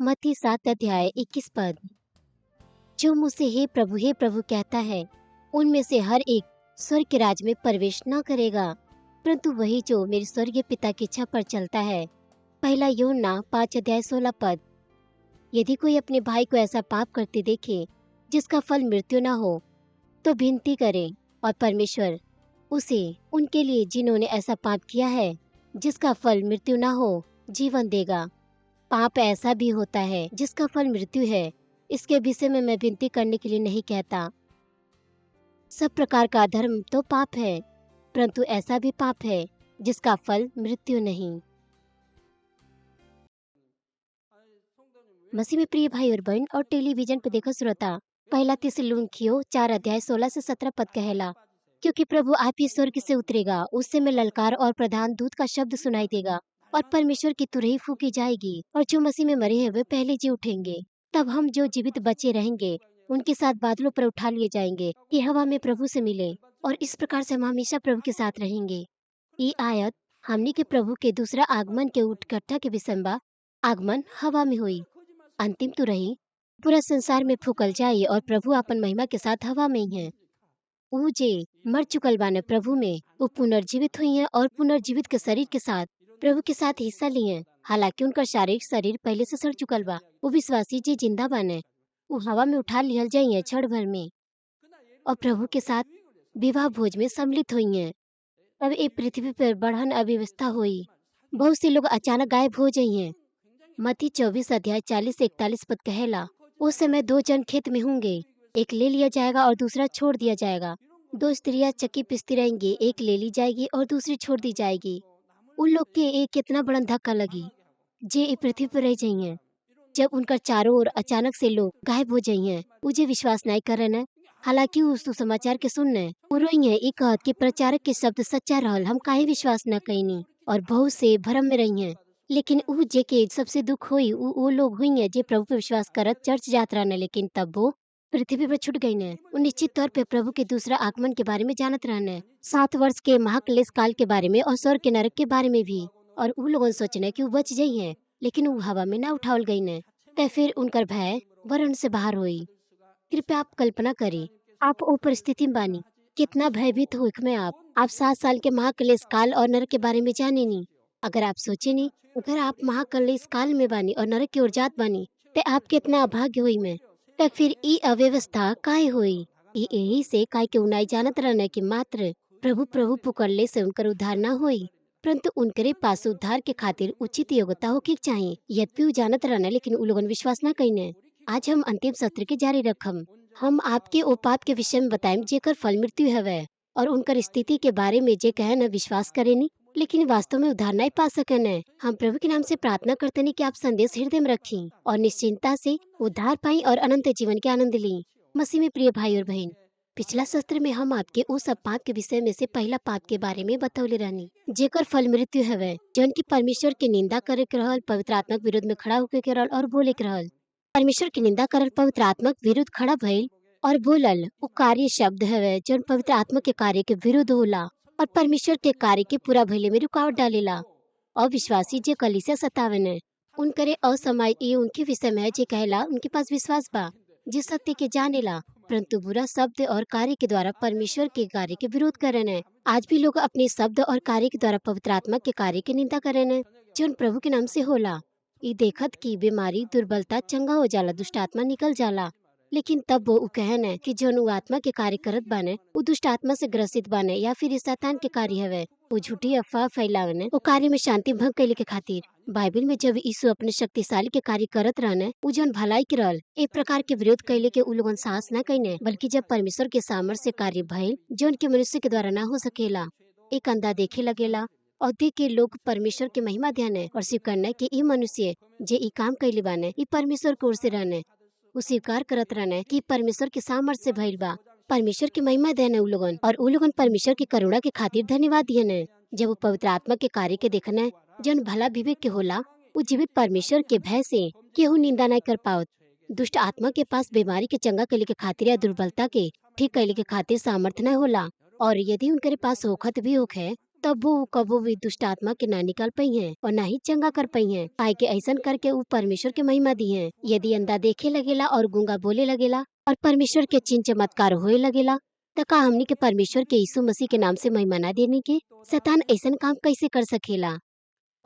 मत्ती 7 अध्याय 21 पद। जो मुझसे हे प्रभु कहता है, उनमें से हर एक स्वर्ग के राज में प्रवेश न करेगा, परंतु वही जो मेरे स्वर्गीय पिता की इच्छा पर चलता है। पहला यूहन्ना 5 अध्याय 16 पद। यदि कोई अपने भाई को ऐसा पाप करते देखे जिसका फल मृत्यु न हो, तो विनती करे और परमेश्वर उसे उनके लिए जिन्होंने ऐसा पाप किया है जिसका फल मृत्यु न हो, जीवन देगा। पाप ऐसा भी होता है जिसका फल मृत्यु है, इसके विषय में मैं विनती करने के लिए नहीं कहता। सब प्रकार का अधर्म तो पाप है, परंतु ऐसा भी पाप है जिसका फल मृत्यु नहीं। मसीह में प्रिय भाई और बहन और टेलीविजन पर देखो श्रोता, पहला थिस्सलुनीकियों 4 अध्याय 16 से 17 पद कहला, क्योंकि प्रभु आप ही स्वर्ग से उतरेगा, उससे में ललकार और प्रधान दूत का शब्द सुनाई देगा और परमेश्वर की तुरही फूकी जाएगी, और जो मसीह में मरे हैं वे पहले जी उठेंगे। तब हम जो जीवित बचे रहेंगे उनके साथ बादलों पर उठा लिए जाएंगे कि हवा में प्रभु से मिले, और इस प्रकार से हम हमेशा प्रभु के साथ रहेंगे। ये आयत हमने के प्रभु के दूसरा आगमन के उठकट्ठा के विसंबा आगमन हवा में हुई। अंतिम तुरही पूरा संसार में फूकल जाए और प्रभु अपन महिमा के साथ हवा में ही है। ऊ जे मर चुकल बाने प्रभु में वो पुनर्जीवित हुई है और पुनर्जीवित के शरीर के साथ प्रभु के साथ हिस्सा लिए। हालांकि उनका शारीरिक शरीर पहले से सड़ चुकल बा। वो विश्वासी जे जिंदा बाने वो हवा में उठा लिहल जाइए क्षण भर में और प्रभु के साथ विवाह भोज में सम्मिलित हुई है। तब एक पृथ्वी पर बढ़न अव्यवस्था हुई, बहुत से लोग अचानक गायब हो जाइए। मत्ती 24 अध्याय 40 से 41 पद कहेला, उस समय 2 जन खेत में होंगे, एक ले लिया जाएगा और दूसरा छोड़ दिया जाएगा। 2 स्त्रियां चक्की पिसती रहेंगी, एक ले ली जाएगी और दूसरी छोड़ दी जाएगी। उन लोग के एक कितना बड़ा धक्का लगी जे ए पृथ्वी पर रह जाइए। जब उनका चारों ओर अचानक से लोग गायब हो जाइए, मुझे विश्वास नहीं कर रहे, हालांकि उस सुसमाचार के सुनने रोई है एक कहत के प्रचारक के शब्द सच्चा रहल, हम काहे विश्वास न कईनी, और बहुत से भ्रम में रही हैं। लेकिन ऊ जे के सबसे दुख हुई वो लोग हुई है जे प्रभु पे विश्वास करत चर्च जात रहने, लेकिन तब वो पृथ्वी पर छूट गई ने। वो निश्चित तौर पे प्रभु के दूसरा आगमन के बारे में जानत रहने, 7 वर्ष के महाक्लेश काल के बारे में और स्वर्ग के नरक के बारे में भी, और ऊ लोगन सोचने कि वो बच जाई है, लेकिन वो हवा में ना उठावल गई ने। ते फिर उनकर भय वरण से बाहर हुई। कृपया आप कल्पना करें, आप वो परिस्थिति में बानी, कितना भयभीत हो में आप 7 साल के महाक्लेश काल और नरक के बारे में जाने नी। अगर आप सोचे नी, अगर आप महाक्लेश काल में बानी और नरक की ओर जात बानी, ते आप कितना अभाग्य हुई में। ते फिर ई अव्यवस्था काहे हुई? ई यही से काहे के उनाई जानत रहने कि मात्र प्रभु प्रभु पुकड़ले से उनकर उद्धार ना होई, परंतु उनकरे पास उद्धार के खातिर उचित योग्यता होके चाहिए। यद्यपि उ जानत रहने, लेकिन उ लोगन विश्वास ना कईने। आज हम अंतिम सत्र के जारी रखम। हम आपके ओ पाप के विषय में बताएम जेकर फल मृत्यु हवे, और उनकर स्थिति के बारे में जे कहे न विश्वास करेनी, लेकिन वास्तव में उद्धार नहीं पा सकन। हम प्रभु के नाम से प्रार्थना करते हैं कि आप संदेश हृदय में रखें और निश्चिंता से उद्धार पाएं और अनंत जीवन के आनंद लें। मसीह में प्रिय भाई और बहन, पिछला सत्र में हम आपके उस सब पाप के विषय में से पहला पाप के बारे में बतौले रहनी जेकर फल मृत्यु हवे, जौन की परमेश्वर के निंदा करे के रहल, पवित्र आत्मा के विरुद्ध में खड़ा होके के रहल और बोले के रहल। परमेश्वर के निंदा करल पवित्र आत्मा के विरुद्ध खड़ा भइल और बोलल वो कार्य शब्द हवे जौन पवित्र आत्मा के कार्य के विरुद्ध होला और परमेश्वर के कार्य के पूरा भइले में रुकावट डालेला। अविश्वासी जे कलीसिया सतावन है, उनकरे असमय ये उनके विषय में है जे कहला उनके पास विश्वास बा, जे सत्य के जानेला, परंतु बुरा शब्द और कार्य के द्वारा परमेश्वर के कार्य के विरोध करन है। आज भी लोग अपने शब्द और कार्य के द्वारा पवित्र आत्मा के कार्य की निंदा करन है जौन प्रभु के नाम से होला। ई देखत की बीमारी दुर्बलता चंगा हो जाला, दुष्ट आत्मा निकल जाला, लेकिन तब वो कहन है कि जौन उ आत्मा के कार्य करत बाने उ दुष्ट आत्मा से ग्रसित बाने या फिर शैतान के कार्य हवे। वो झूठी अफवाह फैलावन वो कार्य में शांति भंग कैले के खातिर। बाइबल में जब यीशु अपने शक्तिशाली के कार्य करत रहने उ जौन भलाई के रहल एक प्रकार के विरोध कैले के उ लोगन साहस न कईने, बल्कि जब परमेश्वर के सामर्थ्य से कार्य भइल जौन के मनुष्य के द्वारा न हो सकेला, एक अंधा देखे लगेला और देख के लोग परमेश्वर के महिमा ध्यान और स्वीकारना कि ई मनुष्य जे ई काम कैले बाने ई परमेश्वर की ओर से रहने। उ स्वीकार करत रहने कि परमेश्वर के सामर्थ्य से भइल बा, परमेश्वर की महिमा देने उ लोगन, और उ लोगन परमेश्वर की करुणा के खातिर धन्यवाद दियने। जब वो पवित्र आत्मा के कार्य के देखने जौन भला विवेक के होला, उ जीवित परमेश्वर के भय से केहू निंदा नहीं कर पावत। दुष्ट आत्मा के पास बीमारी के चंगा कैले के खातिर या दुर्बलता के ठीक कैले के खातिर सामर्थ्य न होला, और यदि उनके पास होखत भी होखे तब वो कबो भी दुष्ट आत्मा के ना निकाल पई हैं और ना ही चंगा कर पई हैं, काहे के ऐसन करके ऊ परमेश्वर के महिमा दी हैं। यदि अंधा देखे लगेला और गूंगा बोले लगेला और परमेश्वर के चिन्ह चमत्कार होए लगेला, त का हमनी के परमेश्वर के यीशु मसीह के नाम से महिमा ना देने के? शैतान ऐसन काम कैसे कर सकेला?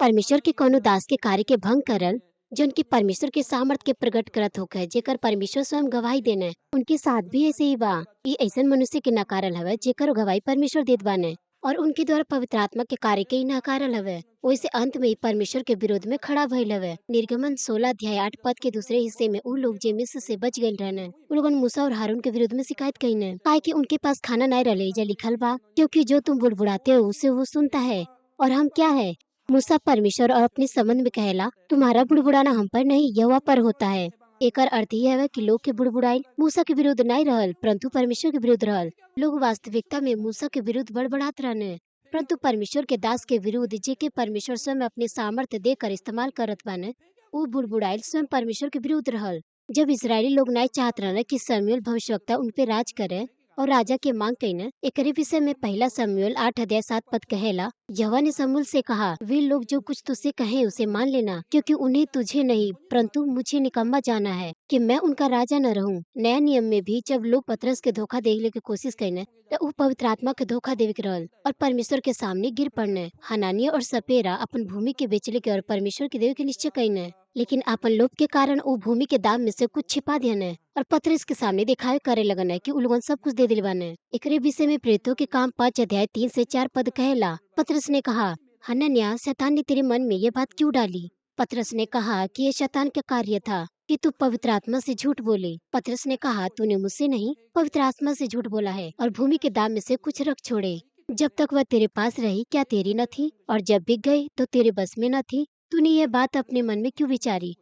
परमेश्वर के कोनो दास के कार्य के भंग करल, जौन की परमेश्वर के सामर्थ के प्रकट करत होखे, जेकर परमेश्वर स्वयं गवाही देने, उनके साथ भी ऐसे ही बा। ई ऐसन मनुष्य के नकारल हवे जेकर गवाही परमेश्वर देत बाने और उनके द्वारा पवित्र आत्मा के कार्य के ही नकारल हवे। ओइसे अंत में ई परमेश्वर के विरोध में खड़ा भइल हवे। निर्गमन 16 अध्याय 8 पद के दूसरे हिस्से में ऊ लोग जे मिस्र से बच गइल रहने, उ लोगन मूसा और हारून के विरोध में शिकायत कईने, काहे कि उनके पास खाना नहीं रहे। एइजा लिखल बा, क्योंकि जो तुम बुड़बुड़ाते हो उसे वो सुनता है, और हम क्या है? मूसा परमेश्वर और अपने संबंध में कहेला, तुम्हारा बुड़बुड़ाना हम पर नहीं, यहोवा पर होता है। एकर अर्थ ये हवे कि लोग के बुड़बुड़ाइल मूसा के विरुद्ध नहीं रहल, परंतु परमेश्वर के विरुद्ध रहल। लोग वास्तविकता में मूसा के विरुद्ध बड़बड़ात रहने, परंतु परमेश्वर के दास के विरुद्ध जेके परमेश्वर स्वयं अपने सामर्थ्य देकर इस्तेमाल करत बाने, ऊ बुड़बुड़ाइल स्वयं परमेश्वर के विरुद्ध रहल। जब इजरायली लोग नहीं चाहत रहने कि शमूएल भविष्यवक्ता उन पे राज करे और राजा के मांग कईने, एकरे विषय में पहला शमूएल 8 अध्याय 7 पद कहेला, यहोवा ने शमूएल से कहा, वे लोग जो कुछ तुझसे कहें उसे मान लेना, क्योंकि उन्हें तुझे नहीं परंतु मुझे निकम्मा जाना है कि मैं उनका राजा न रहूं। नया नियम में भी जब लोग पतरस के धोखा देवे के कोशिश कईने, त ऊ पवित्र आत्मा के धोखा देवे के रहल और परमेश्वर के सामने गिर पड़ने। हनानिया और सपेरा अपन भूमि के बेचले के और परमेश्वर के देवे के निश्चय कईने, लेकिन अपन लोभ के कारण ऊ भूमि के दाम में से कुछ छिपा दियने और पतरस के सामने दिखावे करे लगन कि उ लोगन सब कुछ दे दिल बाने। एकरे विषय में प्रेरितों के काम 5 अध्याय 3 से 4 पद कहेला, पतरस ने कहा, हनन्याह, शैतान ने तेरे मन में ये बात क्यों डाली? पतरस ने कहा कि ये शैतान का कार्य था कि तू पवित्र आत्मा से झूठ बोले। पतरस ने कहा, तूने मुझसे नहीं पवित्र आत्मा से झूठ बोला है और भूमि के दाम में से कुछ रख छोड़े। जब तक वह तेरे पास रही क्या तेरी न थी? और जब बिक गई तो तेरे बस में न थी? तूने यह बात अपने मन में क्यों विचारी?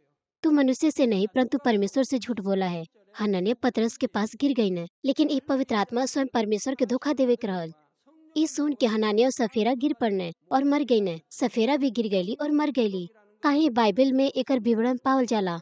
तू मनुष्य से नहीं परंतु परमेश्वर से झूठ बोला है। हनन्याह पतरस के पास गिर गई न, लेकिन ये पवित्र आत्मा स्वयं परमेश्वर के धोखा देवे के रहल। ई सुन के हनानिया और सफेरा गिर पड़ने और मर गई न। सफेरा भी गिर गईली और मर गईली। काहे बाइबल में एकर विवरण पावल जाला।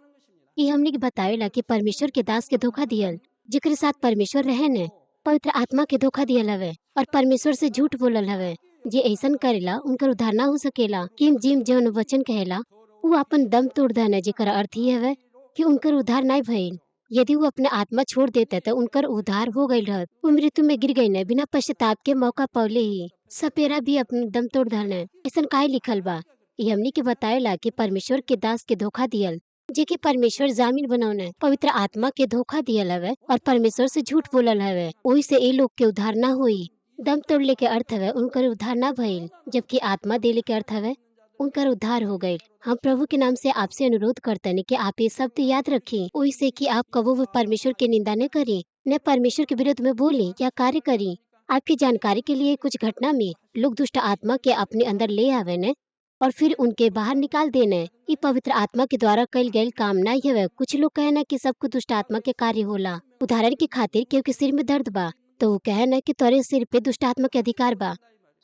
ई हमनी के बतावेला कि परमेश्वर के दास के धोखा दियल, जेकरे साथ परमेश्वर रहे न, पवित्र आत्मा के धोखा दियल हवे और परमेश्वर से झूठ बोलल हवे। जे ऐसन करेला उनकर उद्धार ना हो सकेला। किम जिम जौन वचन कहेला ऊ अपन दम तोड़ देने, जेकर अर्थ ही हवे कि उनकर उद्धार नहीं भइल। यदि वो अपने आत्मा छोड़ देते तो उनकर उद्धार हो गईल रहत। वो मृत्यु में गिर गई न बिना पश्चाताप के मौका पवले ही। सपेरा भी अपने दम तोड़ धरने। ऐसन काहे लिखल बा? ई हमनी के बतावेला कि परमेश्वर के दास के धोखा दियल, जेके परमेश्वर जामिन बनौने, पवित्र आत्मा के धोखा दियल हवे और परमेश्वर से झूठ बोलल हवे। ओही से ए लोग के उद्धार ना होई। दम तोड़ले के अर्थ हवे उनकर उद्धार ना भइल, जबकि आत्मा देले के अर्थ हवे उनकर उद्धार हो गईल। हम प्रभु के नाम से आपसे अनुरोध करतनी कि आप ये शब्द याद रखें, ओही से कि आप कबो भी परमेश्वर के निंदा न करें, न परमेश्वर के विरुद्ध में बोलें या कार्य करें। आपकी जानकारी के लिए कुछ घटना में लोग दुष्ट आत्मा के अपने अंदर ले आवे न और फिर उनके बाहर निकाल देने। ये पवित्र आत्मा के द्वारा कईल गईल काम नहीं हवे। कुछ लोग कहना कि सब कुछ दुष्ट आत्मा के कार्य होला। उदाहरण के खातिर केहू के सिर में दर्द बा तो वो कहना कि तोरे सिर पे दुष्ट आत्मा के अधिकार बा।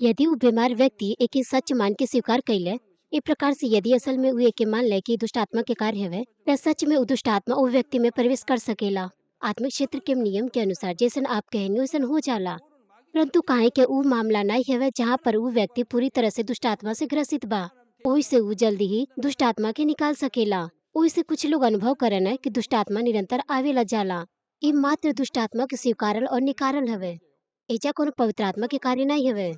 यदि वो बीमार व्यक्ति एक सच मान के स्वीकार कैले, एक प्रकार से यदि असल में वो एक मान ले कि दुष्ट आत्मा के कार्य हवे, त सच में वो दुष्ट आत्मा वो व्यक्ति में प्रवेश कर सकेला। आत्मिक क्षेत्र के नियम के अनुसार जैसन आप कहेंगे वैसन हो जाला, परंतु काहे के ऊ मामला नहीं हवे जहाँ पर ऊ व्यक्ति पूरी तरह से दुष्ट आत्मा से ग्रसित बा, ओही से ऊ जल्दी ही दुष्ट आत्मा के निकाल सकेला। ओही से कुछ लोग अनुभव करन कि दुष्ट आत्मा निरंतर आवेला जाला। ई मात्र दुष्ट आत्मा के स्वीकारल और निकारल हवे। एजा कोनो पवित्र आत्मा के कार्य नहीं हवे।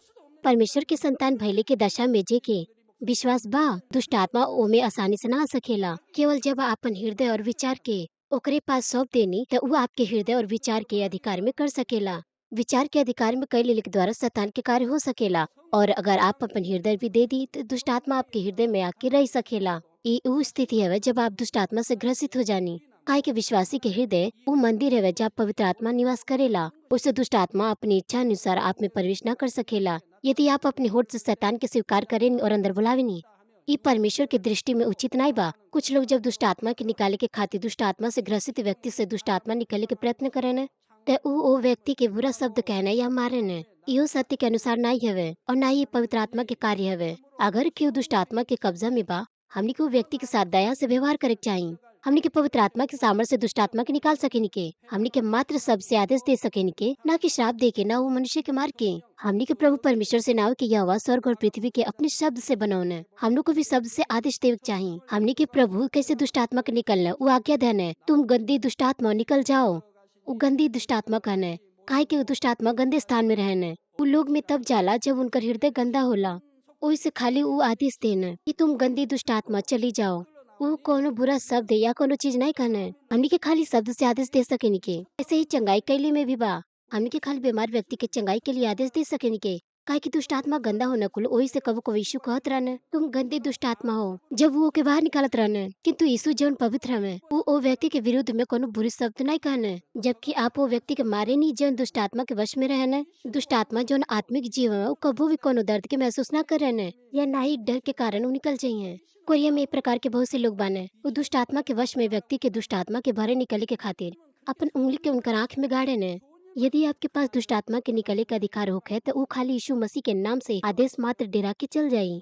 परमेश्वर के संतान भइले के दशा में जे के विश्वास बा, दुष्ट आत्मा ओमे आसानी से ना आ सकेला। केवल जब आपन हृदय और विचार के ओकरे पास सौंप देनी त ऊ आपके हृदय और विचार के अधिकार में कर सकेला। विचार के अधिकार में कई लेले के द्वारा शैतान के कार्य हो सकेला, और अगर आप अपन हृदय भी दे दी तो दुष्ट आत्मा आपके हृदय में आके रह सकेला। ई ऊ स्थिति हवे जब आप दुष्ट आत्मा से ग्रसित हो जानी। काहे के विश्वासी के हृदय ऊ मंदिर हवे जहाँ पवित्र आत्मा निवास करेला। उसे दुष्ट आत्मा अपनी इच्छा अनुसार आप में प्रवेश न कर सकेला। यदि आप अपने होठ से शैतान के स्वीकार करें और अंदर बुलावेनी, ई परमेश्वर के दृष्टि में उचित नहीं बा। कुछ लोग जब दुष्ट आत्मा के निकाले के खातिर दुष्ट आत्मा से ग्रसित व्यक्ति से दुष्ट आत्मा निकाले के प्रयत्न करेन त ऊ ओ व्यक्ति के बुरा शब्द कहना या मारन। इहो सत्य के अनुसार नहीं हवे और ना ही पवित्र आत्मा के कार्य हवे। अगर केहू दुष्ट आत्मा के कब्जा में बा, हमनी के ऊ व्यक्ति के साथ दया से व्यवहार करे के चाही। हमनी के पवित्र आत्मा के सामर्थ से दुष्ट आत्मा के निकाल सकेनी के। हमनी के मात्र शब्द से आदेश दे सकेनी के, ना कि श्राप दे के, ना वो मनुष्य के मार के। हमनी के प्रभु परमेश्वर से नाव के यहोवा स्वर्ग और पृथ्वी के अपने शब्द से बनौने। हम लोग को भी शब्द से आदेश देवे के चाही। हमनी के प्रभु कैसे दुष्ट आत्मा के निकलना, वो आज्ञा देने, तुम गंदी दुष्ट आत्मा निकल जाओ। वो गंदी दुष्ट आत्मा कहने, काहे कि वो दुष्ट आत्मा गंदे स्थान में रहने। वो लोग में तब जाला जब उनका हृदय गंदा होला। ओहि से खाली वो आदेश देने कि तुम गंदी दुष्ट आत्मा चली जाओ। वो कोनो बुरा शब्द या कोनो चीज नहीं कहने। हमनी के खाली शब्द से आदेश दे सकेनी के। ऐसे ही चंगाई कैले में भी बा, हमनी के खाली बीमार व्यक्ति के चंगाई के लिए आदेश दे सकेनी के। काहे कि दुष्ट आत्मा गंदा होना कुल, ओही से कबो कबो यीशु कहत रहने, तुम गंदे दुष्ट आत्मा हो, जब वो के बाहर निकालत रहने। किंतु यीशु जौन पवित्र हवे, वो ओ व्यक्ति के विरुद्ध में कोनो बुरी शब्द नहीं कहने, जबकि आप वो व्यक्ति के मारे नहीं जौन दुष्ट आत्मा के वश में रहने। दुष्ट आत्मा जौन आत्मिक जीव है, वो कबो भी कोनो दर्द के महसूस ना करने या ना ही डर के कारण वो निकल जाइए। कोरिया में एक प्रकार के बहुत से लोग बाने, वो दुष्ट आत्मा के वश में व्यक्ति के दुष्ट आत्मा के भरे निकले के खातिर अपन उंगली के उनकर आंख में गाड़े ने। यदि आपके पास दुष्ट आत्मा के निकले का अधिकार होखे तो वो खाली यीशु मसीह के नाम से आदेश मात्र डेरा के चल जाई।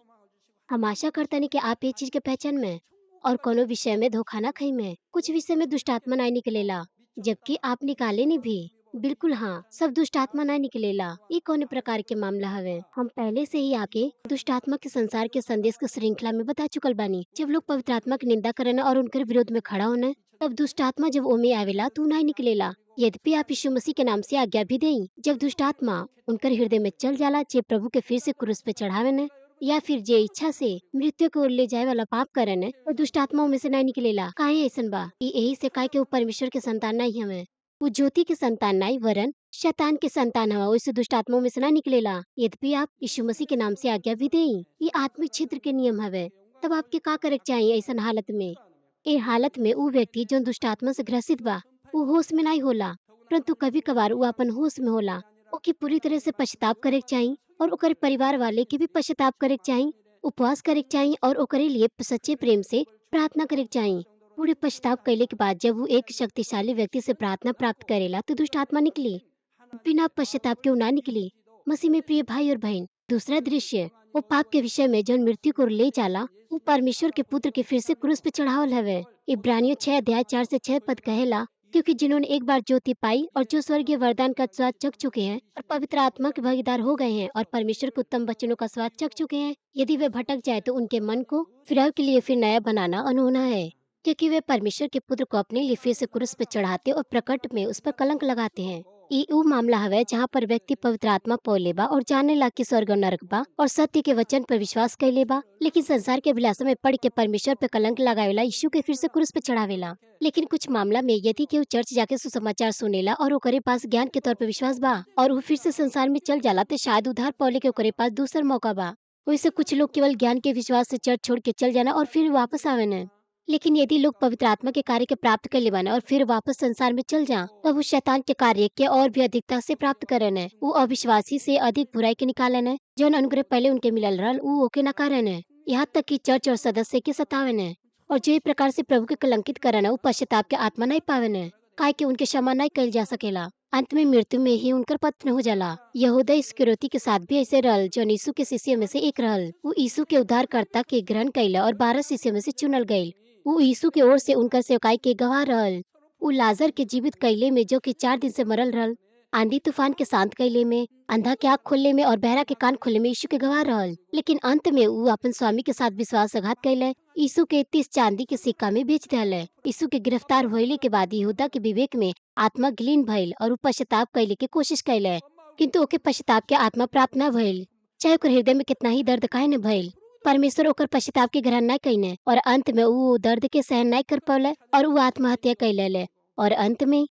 हम आशा करते नहीं कि आप ये चीज के पहचान में और कोनो विषय में धोखा ना खाई में। कुछ विषय में दुष्ट आत्मा नहीं निकलेला, जबकि आप निकाले नहीं भी। बिल्कुल हाँ, सब दुष्ट आत्मा ना निकलेला। ये कौन प्रकार के मामला हवे? हम पहले से ही आके दुष्ट आत्मा के संसार के संदेश के श्रृंखला में बता चुकल बानी। जब लोग पवित्र आत्मा की निंदा करन और उनके विरोध में खड़ा होने, तब दुष्ट आत्मा जब ओमे आवेला तो नहीं निकलेला। यद्यपि आप यीशु मसीह के नाम से आज्ञा भी दें, जब दुष्ट आत्मा उनकर हृदय में चल जाला, जे प्रभु के फिर से क्रूस पे चढ़ावे ने या फिर जे इच्छा से मृत्यु को ओर ले जाए वाला पाप करे ने, तो दुष्ट आत्मा में से नहीं निकलेला। काहे ऐसन बा? यही से काहे के वो परमेश्वर के संतान नहीं हवे, वो ज्योति के संतान नहीं वरन शैतान के संतान हवा। ओइसे दुष्ट आत्मा में से ना निकलेला। यद्यपि आप यीशु मसीह के नाम से आज्ञा भी दें, ये आत्मिक क्षेत्र के नियम हवे। तब आपके का करे चाहिए ऐसन हालत में? ए हालत में वो व्यक्ति जो दुष्ट आत्मा से ग्रसित बा, वो होश में नहीं होला, परंतु कभी कभार वो अपन होश में होला। ओके पूरी तरह से पश्चाताप करे चाहिए और ओकर परिवार वाले के भी पश्चाताप करे चाहिए, उपवास करे चाहिए और ओकरे लिए सच्चे प्रेम से प्रार्थना करे चाहिए। पूरे पश्चाताप कैले के बाद जब वो एक शक्तिशाली व्यक्ति से प्रार्थना प्राप्त करेला तो दुष्ट आत्मा निकली, बिना पश्चाताप के ना निकली। मसीह में प्रिय भाई और बहन, दूसरा दृश्य वो पाप के विषय में जौन मृत्यु को ले जाला, वो परमेश्वर के पुत्र के फिर से क्रूस पे चढ़ावल हवे। इब्रानियों 6 अध्याय 4 से 6 पद कहेला, क्योंकि जिन्होंने एक बार ज्योति पाई और जो स्वर्गीय वरदान का स्वाद चख चुके हैं और पवित्र आत्मा के भागीदार हो गए हैं और परमेश्वर के उत्तम वचनों का स्वाद चख चुके हैं, यदि वे भटक जाए तो उनके मन को फिराव के लिए फिर नया बनाना अनहोना है, क्योंकि वे परमेश्वर के पुत्र को अपने लिए फिर से क्रूस पर चढ़ाते और प्रकट में उस पर कलंक लगाते हैं। ई ऊ मामला हवे जहाँ पर व्यक्ति पवित्र आत्मा पौ बा और जाने ला कि स्वर्ग और नरक बा और सत्य के वचन पर विश्वास कर लेबा, लेकिन संसार के अभिलाषा में पड़ के परमेश्वर पे कलंक लगावेला, यीशु के फिर से क्रूस पे चढ़ावेला। लेकिन कुछ मामला में यदि केहू चर्च जाके सुसमाचार सुनेला और ओकरे पास ज्ञान के तौर पर विश्वास बा और वो फिर से संसार में चल जाला, तो शायद उधार पौले के ओकरे पास दूसर मौका बा। वैसे कुछ लोग केवल ज्ञान के विश्वास से चर्च छोड़ के चल जाना और फिर वापस आवे न। लेकिन यदि लोग पवित्र आत्मा के कार्य के प्राप्त कर लेवाना और फिर वापस संसार में चल जा, तब वो शैतान के कार्य के और भी अधिकता से प्राप्त करन है। वो अविश्वासी से अधिक बुराई के निकालन है, जौन अनुग्रह पहले उनके मिलल रहल वो ओके नकारन है, यहाँ तक कि चर्च और सदस्य के सतावन है। और जो प्रकार से प्रभु के कलंकित करन है, वो पश्चाताप के आत्मा नहीं पावन है, काहे कि उनके क्षमा नहीं कल जा सकेला। अंत में मृत्यु में ही उनकर पतन हो जाला। यहूदा इस्करियोती के साथ भी ऐसे रहल, जौन यीशु के शिष्य में से एक रहल। वो यीशु के उद्धारकर्ता के ग्रहण कैला और 12 शिष्य में से चुनल गईल। वो यीशु के ओर से उनकर सेवकाई के गवाह रहल। वो लाजर के जीवित कैले में, जो कि 4 दिन से मरल रहल, आंधी तूफान के शांत कैले में, अंधा के आँख खोलने में और बहरा के कान खोलने में यीशु के गवाह रहल। लेकिन अंत में वो अपन स्वामी के साथ विश्वासघात कैले, यीशु के 30 चांदी के सिक्का में बेच दिले। यीशु के गिरफ्तार होइले के बाद यहूदा के विवेक में आत्मा ग्लीन भइल और ऊ पश्चाताप कैले के कोशिश कैले, किंतु ओके पश्चाताप के आत्मा प्राप्त न भइल, चाहे ओकर हृदय में कितना ही दर्द काहे न भइल। परमेश्वर ओकर पश्चाताप के ग्रहण न कईने और अंत में ऊ दर्द के सहन नहीं कर पौले और ऊ आत्महत्या कैले। और अंत में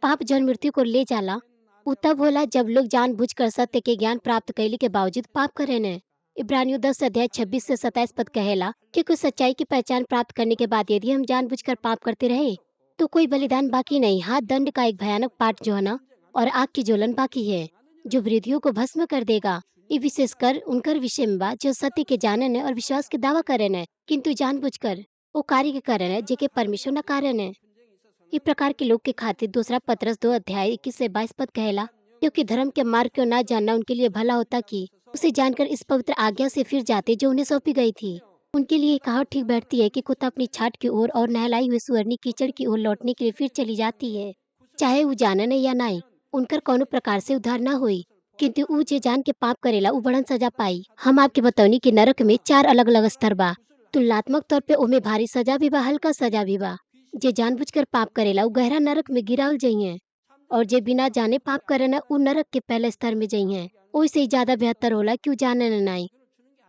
पाप जौन मृत्यु को ले जाला, ऊ तब होला जब लोग जानबूझकर सत्य के ज्ञान प्राप्त कैले के बावजूद पाप करेने। इब्रानियों 10 अध्याय 26 से 27 पद कहेला कि कुछ सच्चाई की पहचान प्राप्त करने के बाद यदि हम जानबूझकर पाप करते रहे तो कोई बलिदान बाकी नहीं। हाँ, दंड का एक भयानक पाठ जो है ना और आग की ज्वलन बाकी है, जो विरोधियों को भस्म कर देगा। ये विशेषकर उनकर विषय में बा जो सत्य के जानन है और विश्वास के दावा करन है, किंतु जानबूझकर वो कार्य के कारण है जेके परमेश्वर न कारण है। इस प्रकार के लोग के खातिर दूसरा पतरस 2 अध्याय 21 से 22 पद कहेला, क्योंकि धर्म के मार्ग को न जानना उनके लिए भला होता कि उसे जानकर इस पवित्र आज्ञा से फिर जाते जो उन्हें सौंपी गई थी। उनके लिए कहावत ठीक बैठती है कि कुत्ता अपनी छाट की ओर और नहलाई हुई सुअरनी कीचड़ की ओर लौटने के लिए फिर चली जाती है, चाहे उ जानन या नाई। उनकर कौनो प्रकार से उद्धार ना होई, किंतु उ जे जान के पाप करेला उ बड़न सजा पाई। हम आपके बतौनी कि नरक में 4 अलग अलग स्तर बा। तुलनात्मक तौर पे ओमे भारी सजा भी बा, हल्का सजा भी बा। जे जानबूझकर पाप करेला उ गहरा नरक में गिरावल जइहे, और जे बिना जाने पाप करे उ नरक के पहले स्तर में जइहे। ओइसे ही ज्यादा बेहतर होला कि उ जाने न नाई।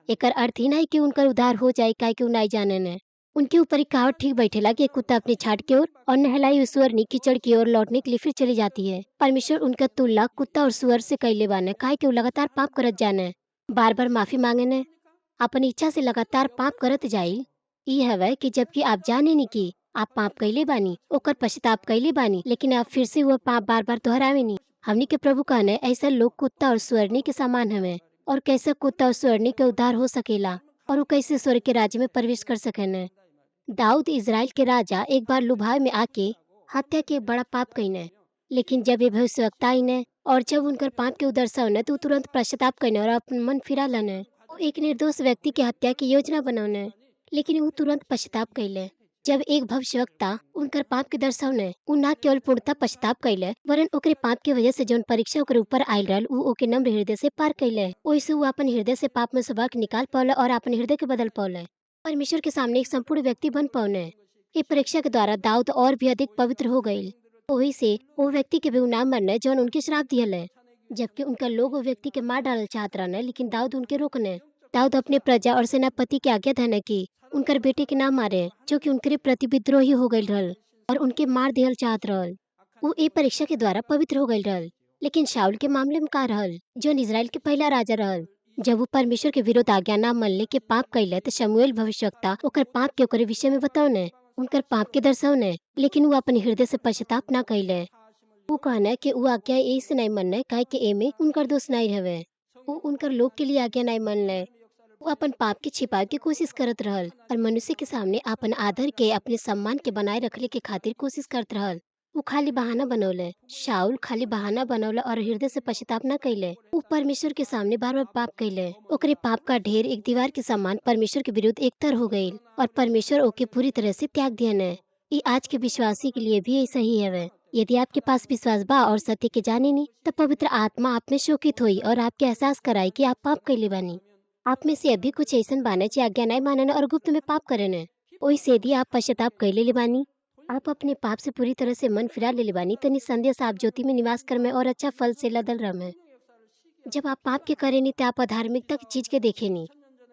एकर अर्थ ही नहीं कि उनकर उद्धार हो जाए काहे कि उ नाई जाने न। उनके ऊपर एक कहावत ठीक बैठेला कि एक कुत्ता अपनी छाट की ओर और नहलाई हुई सुअरनी कीचड़ की ओर लौटने के लिए फिर चली जाती है। परमेश्वर उनका तुलना कुत्ता और सुअर से कैले बाने, काहे कि उ लगातार पाप करत जाने, बार बार माफी मांगे ने, अपनी इच्छा से लगातार पाप करत जाई। ई हवे कि जबकि आप जाने नी कि आप पाप कैले बानी, ओकर पश्चाताप कैले बानी, लेकिन आप फिर से वह पाप बार बार दोहरावे नी। हमनी के प्रभु कहने ऐसा लोग कुत्ता और सुअरनी के समान हवे, और कैसे कुत्ता और सुअरनी के उद्धार हो सकेला और वो कैसे स्वर्ग के राज्य में प्रवेश कर सकेने। दाऊद इज़राइल के राजा एक बार लुभाए में आके हत्या के बड़ा पाप कईने, लेकिन जब ये भविष्यवक्ता आईने और जब उनकर पाप के उदर्शौने तो तुरंत पश्चाताप कईने और अपन मन फिरा लने। वो एक निर्दोष व्यक्ति के हत्या की योजना बनौने, लेकिन वो तुरंत पश्चाताप कैले। जब एक भविष्यवक्ता उनकर पाप के दर्शौने, उ ना केवल पूर्णतः पश्चाताप कैले, वरन ओकरे पाप के वजह से जौन परीक्षा ओकरे ऊपर आयल रहल उ ओके नम्र हृदय से पार कैले। ओइसे उ अपन हृदय से पाप में स्वभाव के निकाल पौले और अपन हृदय के बदल पौले, परमेश्वर के सामने एक संपूर्ण व्यक्ति बन पौने। ये परीक्षा के द्वारा दाऊद और भी अधिक पवित्र हो गई। वही से वो व्यक्ति के भी उ ना मरने जौन उनके श्राप दियल, जबकि उनका लोग वो व्यक्ति के मार डालल चाहत रहने, लेकिन दाऊद उनके रोकने। दाऊद अपने प्रजा और सेनापति के आज्ञा देने की उनकर बेटे के ना मारे, जो कि उनके प्रति विद्रोही हो गई रहल और उनके मार दियल चाहत रहल। वो ए परीक्षा के द्वारा पवित्र हो गई रहल। लेकिन शाऊल के मामले में का रहल, जौन इज़राइल के पहला राजा रहल, जब वो परमेश्वर के विरुद्ध आज्ञा ना मनले के पाप कैले तो शमूएल भविष्यवक्ता ओकर पाप के ओकरे विषय में बतौने, उनकर पाप के दर्शौने, लेकिन वो अपन हृदय से पश्चाताप ना कैले। वो कहने कि वो आज्ञा यही से नहीं मनने काहे कि एमे उनकर दोष नहीं हवे। वो उनकर लोग के लिए आज्ञा नहीं मनले। वो अपन पाप के छिपावे के कोशिश करत रहल और मनुष्य के सामने अपन आदर के, अपने सम्मान के बनाए रखले के खातिर कोशिश करत रहल। वो खाली बहाना बनौले। शाऊल खाली बहाना बनौले और हृदय से पश्चाताप न कैले। वो परमेश्वर के सामने बार बार पाप कैले। ओकरे पाप का ढेर एक दीवार के समान परमेश्वर के विरुद्ध एकतर हो गई और परमेश्वर ओके पूरी तरह से त्याग दिया ने। ये आज के विश्वासी के लिए भी ऐसा ही है। यदि आपके पास विश्वास बा और सत्य के जाने नी, तब पवित्र आत्मा आप में शोकित हुई और आपके एहसास कराई कि आप पाप कैले बानी। आप में से अभी कुछ ऐसा बाने जे आज्ञा नहीं मानने और गुप्त में पाप करने। ओइसे यदि आप पश्चाताप कैले ले बानी, आप अपने पाप से पूरी तरह से मन फिरा ले बानी, तो निसंदेह से आप ज्योति में निवास कर में और अच्छा फल से लदल रहे। जब आप पाप के करेनी तो आप अधार्मिकता की चीज के देखेनी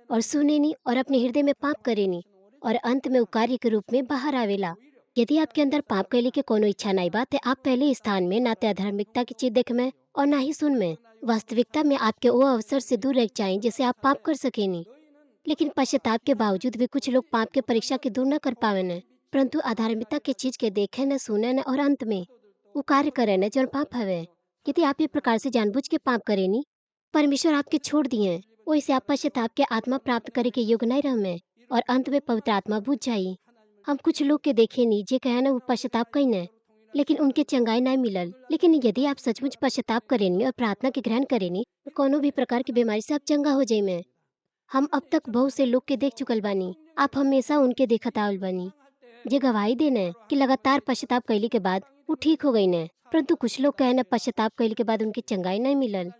और सुनेनी और अपने हृदय में पाप करेनी और अंत में कार्य के रूप में बाहर आवेला। यदि आपके अंदर पाप कैले के कोनो इच्छा नहीं बा तो आप पहले स्थान में ना तो अधार्मिकता की चीज देख में और ना ही सुन में। वास्तविकता में आपके वो अवसर से दूर रह जाए जिसे आप पाप कर सकेनी। लेकिन पश्चाताप के बावजूद भी कुछ लोग पाप के परीक्षा के दूर न कर पावे न, परंतु अधार्मिकता के चीज के देखे न, सुने न और अंत में वो कार्य करे न जौन पाप हवे। यदि आप ये प्रकार से जानबूझ के पाप करेनी, परमेश्वर आपके छोड़ दिए, वैसे आप पश्चाताप के आत्मा प्राप्त करे के योग्य नहीं रहे और अंत में पवित्र आत्मा बुझ जाई। हम कुछ लोग के देखे नी जे कहे न वो पश्चाताप कही न, लेकिन उनके चंगाई नहीं मिलल। लेकिन यदि आप सचमुच पश्चाताप करेनी और प्रार्थना के ग्रहण करेनी तो कोनो भी प्रकार की बीमारी से आप चंगा हो जाइमे। हम अब तक बहुत से लोग के देख चुकल बानी। आप हमेशा उनके देखत आवल बानी जे गवाही देने कि लगातार पश्चाताप कैले के बाद वो ठीक हो गई ने, परंतु कुछ लोग कहे न पश्चाताप कैले के बाद उनके चंगाई नहीं मिलल।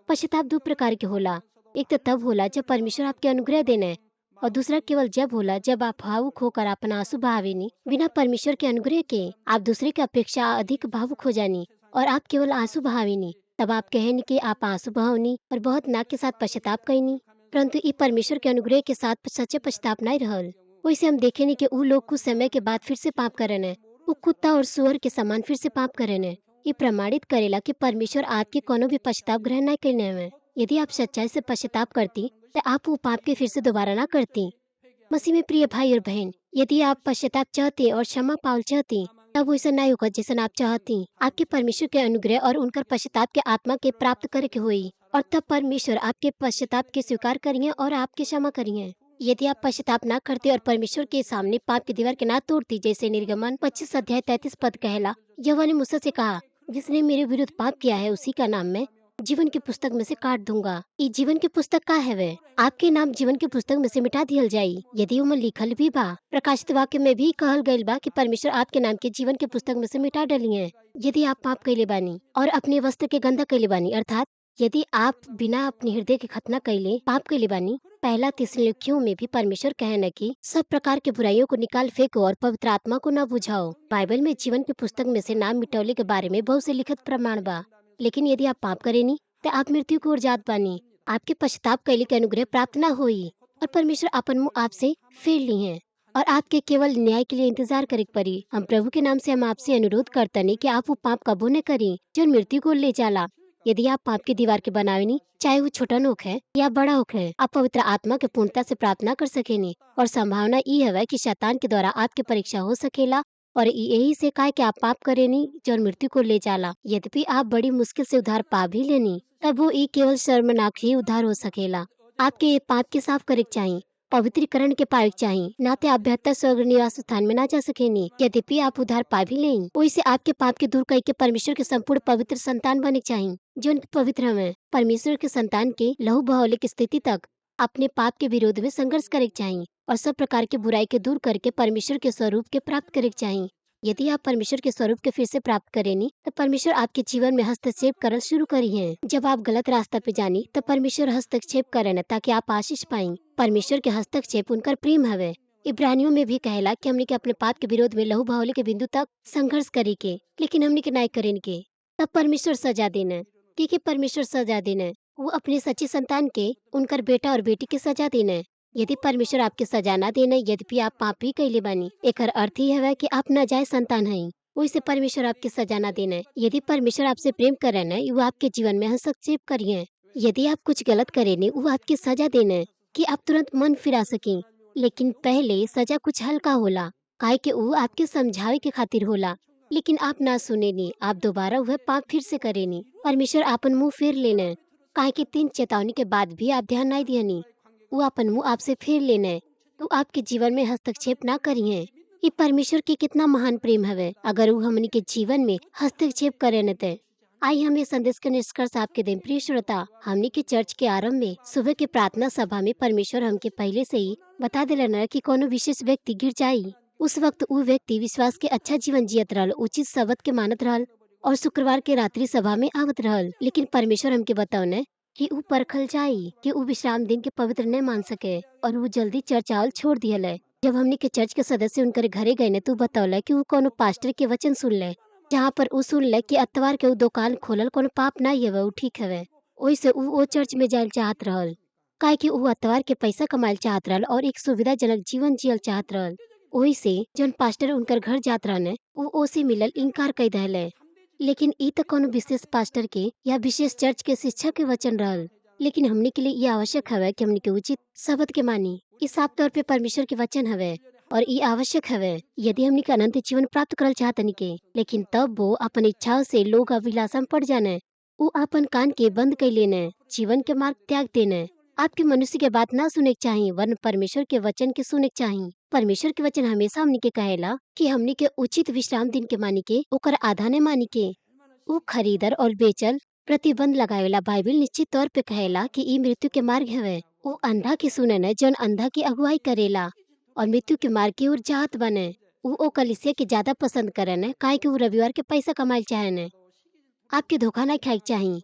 पश्चाताप दो प्रकार के होला। एक तो तब होला जब परमेश्वर आपके अनुग्रह देने और दूसरा केवल जब होला जब आप भावुक होकर अपना आंसू बहावेनी। बिना परमेश्वर के अनुग्रह के आप दूसरे की अपेक्षा अधिक भावुक हो जानी और आप केवल आंसू बहावेनी। तब आप कहनी कि आप आंसू बहावनी और बहुत नाक के साथ पश्चाताप कैनी, परंतु ई परमेश्वर के अनुग्रह के साथ सच्चे पश्चाताप नहीं रहल। वैसे हम देखेनी कि उ लोग कुछ समय के बाद फिर से पाप करने, उ कुत्ता और सुअर के समान फिर से पाप करने। ये प्रमाणित करेला कि परमेश्वर आपके कोनो भी पश्चाताप ग्रहण नहीं करने में। यदि आप सच्चाई से पश्चाताप करती तो आप वो पाप के फिर से दोबारा ना करती। मसीह में प्रिय भाई और बहन, यदि आप पश्चाताप चाहते और क्षमा पावल चाहती तब वैसा नहीं होगा जैसा आप चाहती। आपके परमेश्वर के अनुग्रह और उनकर पश्चाताप के आत्मा के प्राप्त करके हुई और तब परमेश्वर आपके पश्चाताप के स्वीकार करिए और आपके क्षमा करिए। यदि आप पश्चाताप ना करते और परमेश्वर के सामने पाप की दीवार के ना तोड़ती, जैसे निर्गमन 25 अध्याय 33 पद कहला, यहोवा ने मूसा से कहा, जिसने मेरे विरुद्ध पाप किया है उसी का नाम मैं जीवन की पुस्तक में से काट दूंगा। ई जीवन की पुस्तक का हवे? आपके नाम जीवन की पुस्तक में से मिटा दिहल जाई, यदि उमे लिखल भी बा। प्रकाशित वाक्य में भी कहल गइल बा कि परमेश्वर आपके नाम के जीवन के पुस्तक में से मिटा डली है यदि आप पाप कैले बानी और अपने वस्त्र के गंदा कैले बानी, अर्थात यदि आप बिना अपने हृदय के खतना कैले पाप कैले बानी। पहला थिस्सलुनीकियों में भी परमेश्वर कहना कि सब प्रकार के बुराइयों को निकाल फेंको और पवित्र आत्मा को न बुझाओ। बाइबल में जीवन की पुस्तक में से नाम मिटौले के बारे में बहुत से लिखित प्रमाण बा, लेकिन यदि आप पाप करेनी तो आप मृत्यु को ओर जात बानी। आपके पश्चाताप कैले के अनुग्रह प्राप्त न होई और परमेश्वर अपन मुँह आपसे फेर ली है और आपके केवल न्याय के लिए इंतजार करे पड़ी। हम प्रभु के नाम से हम आपसे अनुरोध करतनी कि आप वो पाप कबो न करी जो मृत्यु को ले जाला। यदि आप पाप की दीवार के बनावेनी, चाहे वो छोटा नोक है या बड़ा होक है, आप पवित्र आत्मा के पूर्णता से प्राप्त ना कर सकेनी। और संभावना ई है कि शैतान के द्वारा आपके परीक्षा हो सकेला और यही से काहे कि आप पाप करेनी जो मृत्यु को ले जाला। यद्यपि आप बड़ी मुश्किल से उद्धार पा भी लेनी, तब वो ई केवल शर्मनाक ही उद्धार हो सकेला। आपके ये पाप के साफ करे चाहिए, पवित्रीकरण के पाए चाहिए, ना ते आप बेहतर स्वर्ग निवास स्थान में ना जा सकेनी। यद्यपि आप उद्धार पा भी लें, ओइसे आपके पाप के दूर करके परमेश्वर के संपूर्ण पवित्र संतान बने चाहिए, जो उनके पवित्र हमें परमेश्वर के संतान के लहू बहौले की स्थिति तक अपने पाप के विरोध में संघर्ष करे चाहिए और सब प्रकार के बुराई के दूर करके परमेश्वर के स्वरूप के प्राप्त करे चाहिए। यदि आप परमेश्वर के स्वरूप के फिर से प्राप्त करेनी तो परमेश्वर आपके जीवन में हस्तक्षेप करना शुरू करी है। जब आप गलत रास्ता पे जानी तो परमेश्वर हस्तक्षेप करे ताकि आप आशीष पाई। परमेश्वर के हस्तक्षेप उनका प्रेम हवे। इब्रानियों में भी कहला कि हमने के अपने पाप के विरोध में लहू बहौले के बिंदु तक संघर्ष करे के, लेकिन हमने के नाय करेन के, तब परमेश्वर सजा देना। ठीक है, परमेश्वर सजा देना, वो अपने सच्ची संतान के उनकर बेटा और बेटी के सजा देना। यदि परमेश्वर आपके सजा ना देना, यद्यपि आप पाप ही कैले बानी, एकर अर्थ ही है कि आप नाजायज संतान हैं, वैसे परमेश्वर आपके सजा ना देना। यदि परमेश्वर आपसे प्रेम करे न, वो आपके जीवन में हस्तक्षेप करिए। यदि आप कुछ गलत करे ने, वो आपके सजा देना कि आप तुरंत मन फिरा सकें। लेकिन पहले सजा कुछ हल्का होला, काहे कि वो आपके समझावे के खातिर होला, लेकिन आप ना सुने नी, आप दोबारा वह पाप फिर से करे नी। परमेश्वर आपन मुँह फेर लेने, काहे कि 3 चेतावनी के बाद भी आप ध्यान नहीं दियनी, वो अपन मुँह आपसे फेर लेने, तो आपके जीवन में हस्तक्षेप ना करिए। ये परमेश्वर के कितना महान प्रेम हवे, अगर वो हमनी के जीवन में हस्तक्षेप करे न ते। आई हमें संदेश के निष्कर्ष आपके दिन। प्रिय श्रोता, हमनी के चर्च के आरंभ में सुबह के प्रार्थना सभा में परमेश्वर हमके पहले से ही बता दिलन कि कोनो विशेष व्यक्ति गिर जाई। उस वक्त वो व्यक्ति विश्वास के अच्छा जीवन जियत रहल, उचित शब्द के मानत रहल और शुक्रवार के रात्रि सभा में आवत रहल। लेकिन परमेश्वर हमके बतौने कि ऊ परखल जाई कि ऊ विश्राम दिन के पवित्र नहीं मान सके और वो जल्दी चर्च आवल छोड़ दियल। जब हमने के चर्च के सदस्य उनकर घरे गए ने तो बतौले कि वो कोनो पास्टर के वचन सुन ले, जहाँ पर ऊ सुन ले कि अतवार के ऊ दुकान खोलल कोनो पाप नहीं हवे, ऊ ठीक हवे। ओइसे ऊ ओ चर्च में जायल चाहत रहल, काहे कि ऊ अतवार के पैसा कमायल चाहत रहल और एक सुविधाजनक जीवन जियल चाहत रहल। ओइसे जौन पास्टर उनकर घर जात रहने ऊ ओसे मिलल इनकार कर दहले। लेकिन ई तो कोनो विशेष पास्टर के या विशेष चर्च के शिक्षा के वचन रहल। लेकिन हमने के लिए ये आवश्यक हवे कि हमने के उचित शब्द के मानी। ई साफ तौर पे परमेश्वर के वचन हवे और ई आवश्यक हवे यदि हमने के अनंत जीवन प्राप्त करल चाहतनी के। लेकिन तब वो अपन इच्छाओं से लोग अभिलाषा में पड़ जाने, वो अपन कान के बंद कर लेने, जीवन के मार्ग त्याग देने। आपके मनुष्य के बात ना सुने के चाहिए, वरन परमेश्वर के वचन के सुने के चाहिए। परमेश्वर के वचन हमेशा हमने के कहेला कि हमने के उचित विश्राम दिन के मानी के, ओकर आधा ने मानी के। वो खरीदर और बेचल प्रतिबंध लगावेला। बाइबल निश्चित तौर पे कहेला कि ई मृत्यु के मार्ग हवे। वो अंधा के सुने न जौन अंधा की अगुवाई करेला और मृत्यु के मार्ग की ओर जात बने। वो ओ कलिसिया के ज्यादा पसंद करे न, काहे कि वो रविवार के पैसा कमाए चाहे न। आपके धोखा ना खाए चाहिए।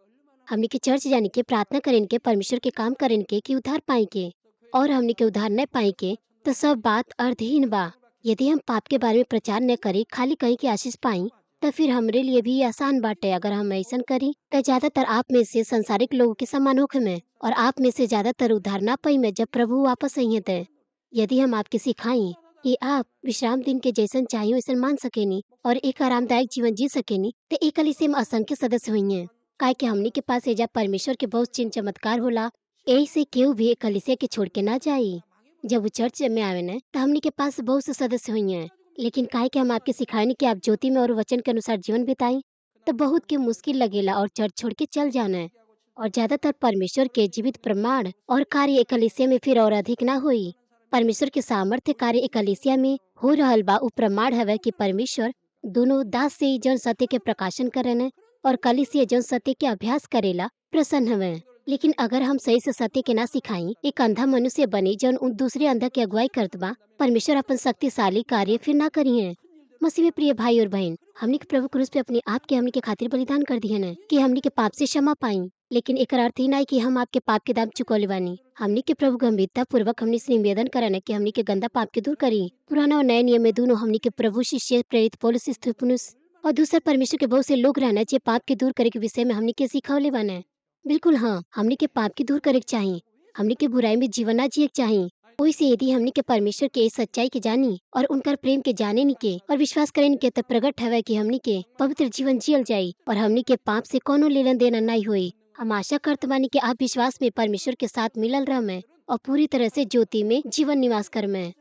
हमने के चर्च जाने के, प्रार्थना करें के, परमेश्वर के काम करें के कि उद्धार पाए के, और हमने के उद्धार न पाए के तो सब बात अर्थहीन बा। यदि हम पाप के बारे में प्रचार न करी, खाली कहीं की आशीष पाई, तो फिर हमरे लिए भी आसान बाटे। अगर हम ऐसा करी तो ज्यादातर आप में से संसारिक लोगों के समान होखे में और आप में से ज्यादातर उद्धार ना पाई में जब प्रभु वापस आई थे। यदि हम आपके सिखाई कि आप विश्राम दिन के जैसन चाहिए वैसन मान सकेनी और एक आरामदायक जीवन जी सकेनी, तो एक कलीसिया में असंख्य सदस्य हुई हैं। काहे कि हमने के पास एजा परमेश्वर के बहुत चिन्ह चमत्कार होला, यही से केहू भी एक कलीसिया के छोड़ के ना जाई। जब वो चर्च में आवे न तो हमने के पास बहुत से सदस्य हुई हैं, लेकिन काहे कि हम आपके सिखाएनी कि आप ज्योति में और वचन के अनुसार जीवन बिताई, तो बहुत के मुश्किल लगेला और चर्च छोड़ के चल जाना है। और ज्यादातर परमेश्वर के जीवित प्रमाण और कार्य कलीसिया में फिर और अधिक ना होई। परमेश्वर के सामर्थ्य कार्य कलीसिया में हो रहल बा, उ प्रमाण हवे कि परमेश्वर दोनों दास से जन सत्य के प्रकाशन करन और कलीसिया जौन सत्य के अभ्यास करेला प्रसन्न हवे। लेकिन अगर हम सही से सत्य के ना सिखाई, एक अंधा मनुष्य बनी जौन उन दूसरे अंधा के अगुवाई करत बा, परमेश्वर अपन शक्तिशाली कार्य फिर ना करिए। मसीह में प्रिय भाई और बहन, हमनी के प्रभु क्रूस पे अपने आप के हमनी के खातिर बलिदान कर दिए न कि हमनी के पाप से क्षमा पाई। लेकिन एकर अर्थ ही नहीं कि हम आपके पाप के दाम चुकौले बानी। हमनी के प्रभु गंभीरता पूर्वक हमनी से निवेदन करन कि हमनी के गंदा पाप के दूर करी। पुराना और नए नियम में दोनों हमनी के प्रभु शिष्य प्रेरित पौलुस, स्तिफनुस और दूसर परमेश्वर के बहुत से लोग रहना जे पाप के दूर करे के विषय में हमनी के सिखौले बाने। बिल्कुल हाँ, हमनी के पाप के दूर करे के चाही। हमनी के बुराई में जीवन ना जिए के चाही। ओहि से यदि हमनी के परमेश्वर के सच्चाई के जानी और उनकर प्रेम के जाने के और विश्वास करेन के, तब प्रकट हवे कि हमनी के पवित्र जीवन जियल जाई और हमनी के पाप से कोनो लेन देना नहीं होई। हम आशा करत बानी कि आप विश्वास में परमेश्वर के साथ मिलल रहमे और पूरी तरह से ज्योति में जीवन निवास करमे।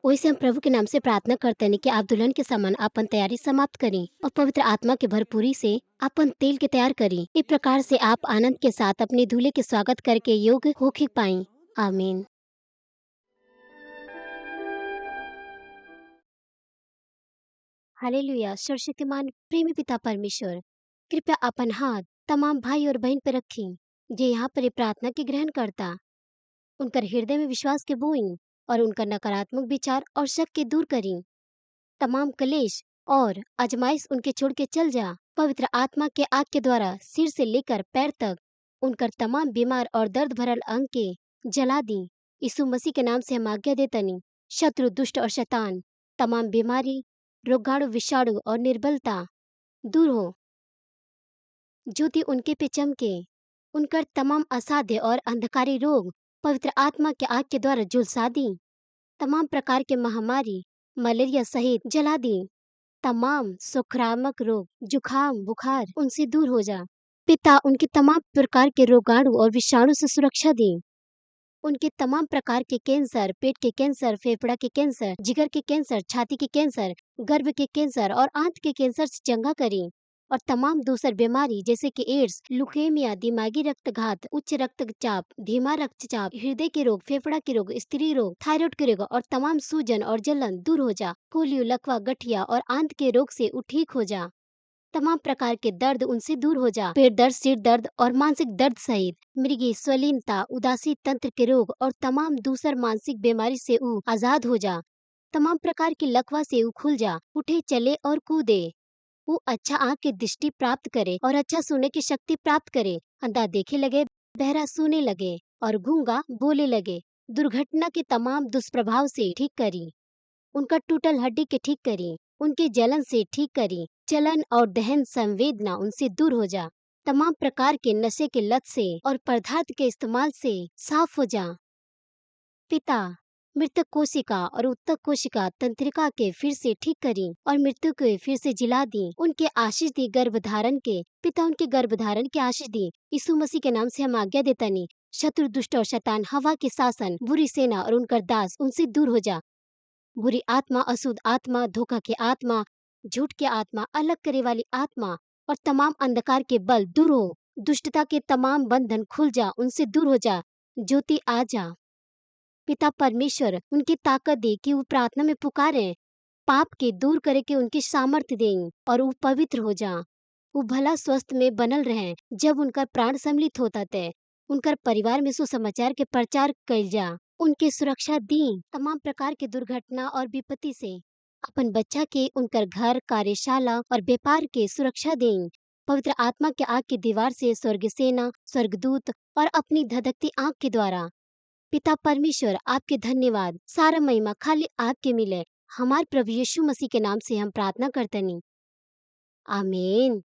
ओहि से हम प्रभु के नाम से प्रार्थना करतनी कि आप दुल्हन के समान अपन तैयारी समाप्त करी और पवित्र आत्मा के भरपूरी से अपन तेल के तैयार करी। इस प्रकार से आप आनंद के साथ अपने दूल्हे के स्वागत करके योग्य होके पाई। आमीन। हालेलुया। सर्वशक्तिमान प्रेमी पिता परमेश्वर, कृपया अपन हाथ तमाम भाई और बहन पर रखी जे यहाँ पर प्रार्थना के ग्रहण करता। उनकर हृदय में विश्वास के बोई और उनका नकारात्मक विचार और शक के दूर करी। तमाम कलेश और आजमाइश उनके छोड़ के चल जा। पवित्र आत्मा के आग के द्वारा सिर से लेकर पैर तक उनकर तमाम बीमार और दर्द भरल अंग के जला दी। यीशु मसीह के नाम से हम आज्ञा देतनी, शत्रु, दुष्ट और शैतान, तमाम बीमारी, रोगाणु, विषाणु और निर्बलता दूर हो। ज्योति उनके पे चमके। उनकर तमाम असाध्य और अंधकारी रोग पवित्र आत्मा के आग के द्वारा झुलसा दी। तमाम प्रकार के महामारी, मलेरिया सहित जला दी। तमाम संक्रामक रोग, जुखाम, बुखार उनसे दूर हो जा। पिता उनके तमाम प्रकार के रोगाणु और विषाणु से सुरक्षा दी। उनके तमाम प्रकार के कैंसर, पेट के कैंसर, फेफड़ा के कैंसर, जिगर के कैंसर, छाती के कैंसर, गर्भ के कैंसर और आंत के कैंसर से चंगा करी और तमाम दूसर बीमारी जैसे कि एड्स, लुकेमिया, दिमागी रक्तघात, उच्च रक्तचाप, धीमा रक्तचाप, हृदय के रोग, फेफड़ा के रोग, स्त्री रोग, थायराइड के रोग और तमाम सूजन और जलन दूर हो जा। पोलियो, लकवा, गठिया और आंत के रोग से उ ठीक हो जा। तमाम प्रकार के दर्द उनसे दूर हो जा। पेट दर्द, सिर दर्द और मानसिक दर्द सहित मृगी, स्वलीनता, उदासी तंत्र के रोग और तमाम दूसर मानसिक बीमारी से उ आजाद हो जा। तमाम प्रकार की लकवा से उ खुल जा। उठे, चले और कूदे। वो अच्छा आँख की दृष्टि प्राप्त करे और अच्छा सुनने की शक्ति प्राप्त करे। अंधा देखे लगे, बहरा सुने लगे और गूंगा बोले लगे। दुर्घटना के तमाम दुष्प्रभाव से ठीक करी। उनका टूटल हड्डी के ठीक करी। उनके जलन से ठीक करी। चलन और दहन संवेदना उनसे दूर हो जा। तमाम प्रकार के नशे के लत से और पदार्थ के इस्तेमाल से साफ हो जा। पिता मृतक कोशिका और उत्तक कोशिका तंत्रिका के फिर से ठीक करी और मृत्यु के फिर से जिला दी। उनके आशीष दी गर्भधारण के। पिता उनके गर्भधारण के आशीष दी। यीशु मसीह के नाम से हम आज्ञा देता नी, शत्रु, दुष्ट और शैतान, हवा के शासन, बुरी सेना और उनकर दास उनसे दूर हो जा। बुरी आत्मा, अशुद्ध आत्मा, धोखा के आत्मा, झूठ के आत्मा, अलग करे वाली आत्मा और तमाम अंधकार के बल दूर हो। दुष्टता के तमाम बंधन खुल जा, उनसे दूर हो जा। ज्योति आ जा। पिता परमेश्वर उनकी ताकत दे कि वो प्रार्थना में पुकारे, पाप के दूर करे के उनकी सामर्थ्य दें और वो पवित्र हो जा। वो भला स्वस्थ में बनल रहे जब उनका प्राण सम्मिलित होता थे। उनकर परिवार में सुसमाचार के प्रचार कैल जा। उनकी सुरक्षा दी तमाम प्रकार के दुर्घटना और विपत्ति से। अपन बच्चा के उनकर घर, कार्यशाला और व्यापार के सुरक्षा दें। पवित्र आत्मा के आग की दीवार से स्वर्ग सेना, स्वर्गदूत और अपनी धधकती आंख के द्वारा। पिता परमेश्वर आपके धन्यवाद। सारा महिमा खाली आपके मिले। हमारे प्रभु यीशु मसीह के नाम से हम प्रार्थना करतनी। आमीन।